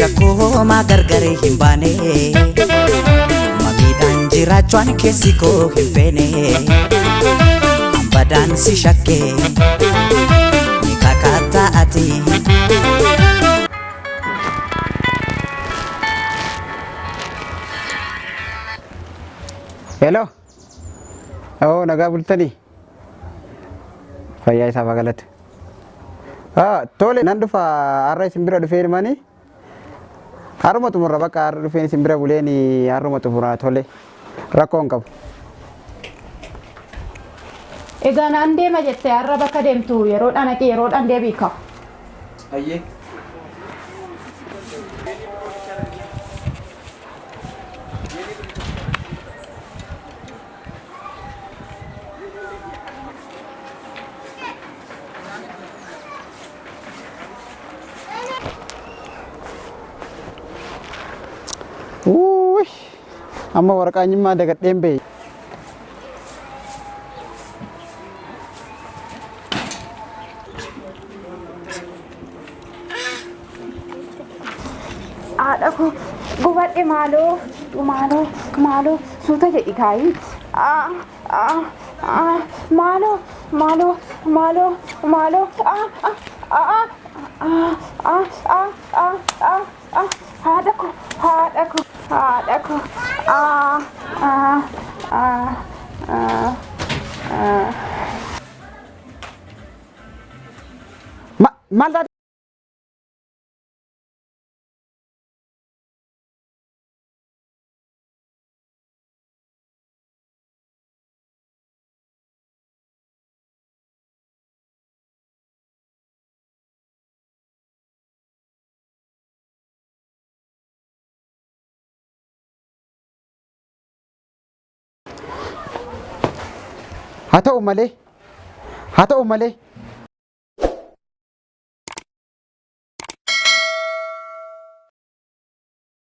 shakkuu gargar hin baane. Mamiidhaan jiraachuun keessi koo hin feene. Ambadaan si shakkee ni kakaataa ati. Hello. Oo, nagaa bultanii? Fayyaa isaaf haa galatu. Ah, tole nan dhufa har'a isin bira dhufeen mani. Har'uma xumurra bakka har'a dhufeen isin bira buleen har'uma xumura tole. Rakkoo hin qabu. Egaa naan deema jettee har'a bakka deemtu yeroodhaan haqi yeroodhaan deebi'i ka. Ayyee. Wuuy! Amma waraqaa eenyummaa dagadheen bahe. Haadha koo gubadhe maaloo maaloo maaloo suuta jedhi kaayi. Ah, ah, ah, maaloo maaloo maaloo maaloo ah, ah, ah, ah, ah, ah, ah, ah, ah, haadha koo haadha koo haadha koo ah, ah, ah, ah, ah. Maal taate? Haa ta'u malee, haa ta'u malee.